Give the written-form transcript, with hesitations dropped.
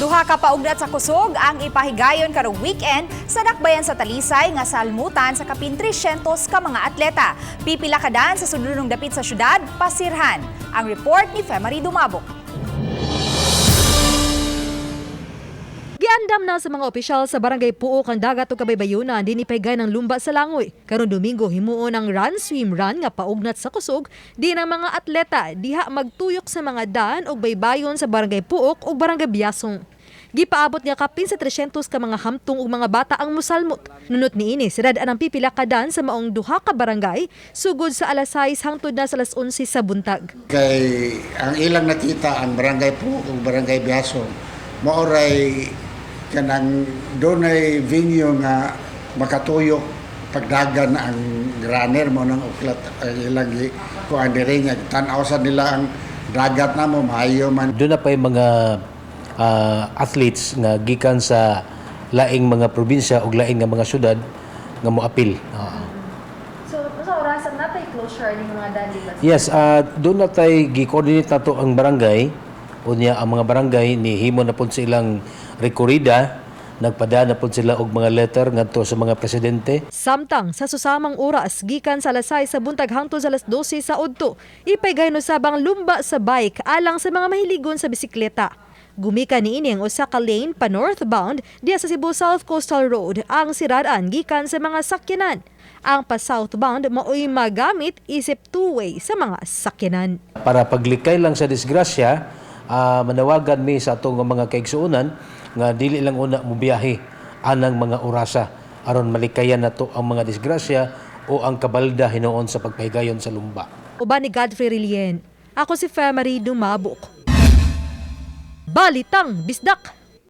Duha ka paugnat sa kusog ang ipahigayon karong weekend sa dakbayan sa Talisay nga salmutan sa kapin 300 ka mga atleta. Pipila ka dan sa sudlonong dapit sa syudad, pasirhan. Ang report ni Femary Dumabok. Giandam na sa mga opisyal sa Barangay Puok ang dagat ug kabaybayunan din ipahigay ng lumba sa langoy. Karon Domingo, himuon ang Run Swim Run nga paugnat sa kusog din ang mga atleta diha magtuyok sa mga daan ug baybayon sa Barangay Puok ug Barangay Biasong. Gipaabot nga kapin sa 300 ka mga hamtong ug mga bata ang musalmot. Nunot niini, sirad ang pipila ka daan sa maong duha ka barangay sugod sa alas 6 hangtod na sa alas 11 sa buntag. Kay ang ilang nakita ang Barangay Puok ug Barangay Biasong, maoray kanang dunay venue nga makatuyok pagdagan ang runner mo nang uklat ang ilang kuan diri nga tan-aw sa nila ang dagat namo, maayo man. Doon na pa yung mga athletes nga gikan sa laing mga probinsya o laing nga mga syudad nga moapil. Oo. So, sa orasan natay closure ning mga daan, di ba? Yes, doon na tay gi-coordinate nato ang barangay. Unya ang mga barangay ni himo na pud silang rekorida, nagpada na pud sila og mga letter ngadto sa mga presidente. Samtang sa susamang oras gikan sa alas 6 sa buntag hangtod sa alas 12 sa udto, ipaygay usab ang lumba sa bike alang sa mga mahiligon sa bisikleta. Gumika niini ang usa ka lane pa northbound diya sa Cebu South Coastal Road ang siradan gikan sa mga sakyanan. Ang pa southbound maoy magamit isip two-way sa mga sakyanan. Para paglikay lang sa disgrasya, manawagan mi sa atong mga kaigsuonan nga dili lang una mobiyahe anang mga orasa aron malikayan nato ang mga disgrasya o ang kabalda hinuon sa pagpahigayon sa lumba. Uban ni Godfrey Rilien. Ako si Femary Dumabok. Balitang Bisdak!